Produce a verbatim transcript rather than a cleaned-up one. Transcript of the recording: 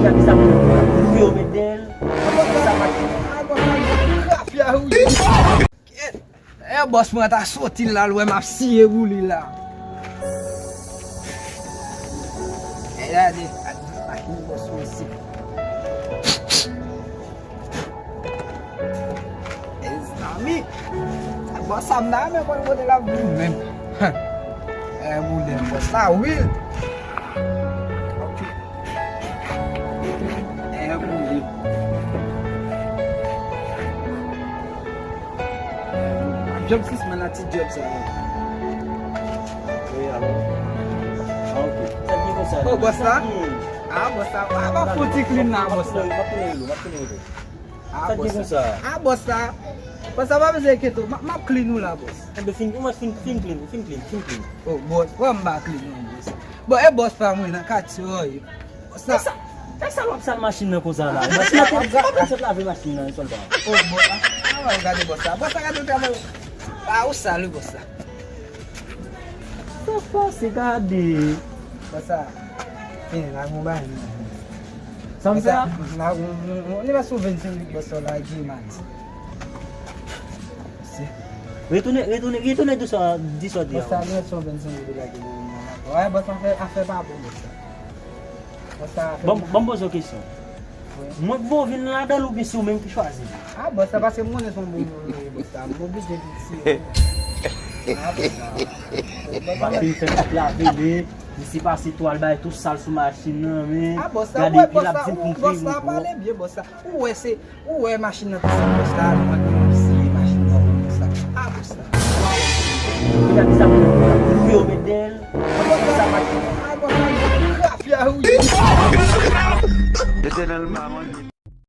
Gade sa pou yo met dèyè l. Gade sa machin. Kèt. E bòs mwen ta soti l la, l wè m ap siye pou li la. E gade, gade machin bòs mwen isi. Mezanmi, bòs sa m ta renmen konn kote l ap vin menm. E boule bòs la, wi. Ok. E boule. Job six man la, ti job sa. Wi, alò. Ah, ok. Sa ki konsa? Oh, bòs la? Ah, bòs la. Ah, pa fouti clean la, bòs la. M ap tounen rele w, m ap tounen rele w. Ah, bòs la. Ah, bòs la. Bòs la, pa bezwen enkyete w. M ap, m ap clean ou la, bòs. Enben, fin, ou mwen fin, fin clean, fin clean, fin clean. Oh, bòs. Wè, m pa clean non, bòs. Bon, e bòs pa mwen nan katye w ye. Bòs la. Sa, sa, sa w ap sal machin nan konsa la? Machin nan te, se pa mwen ki sot lave machin nan, sòlda. Oh, bòs la. Ah, gade bòs la. Bòs la, gade travay. Ah, ou sal wi, bòs la. Sa pase, gade. Bòs la. Fini, la, gon bagay. Sa m fè a? Bòs la, la, gon, gon, gon, li pa sou vennsenk goud, bòs la, la, G-Max. Retounen, retounen, retounen di sa, di sa w di a. Bòs la, li sou vennsenk goud, la, G-Max. Wè, bòs la, afè, afè pa bon, bòs la. Bòs la, afè pa bon. Bon, bon, m poze w kesyon. Wi. Mwen k voye w vin ladan l oubyen se ou menm ki chwazi m? Ah, bòs la, paske m konnen se yon bon moun ou ye, bòs la. M oblije vin si. Ah, bòs la. Machin fè tout lave li. Misye pase twal bay tou sal sou machin nan, men. Ah, bòs la, gade, epi l ap di m pou m peye pou ou. Ou wè se, ou wè machin nan te sal, bòs la, nou pa gen yon siye machin nan, bòs la. Ah, bòs la. Gade sa pou yo met dèyè l. Ah, bòs la, ah, bòs la, grafya, wi. Letènèl pa manje.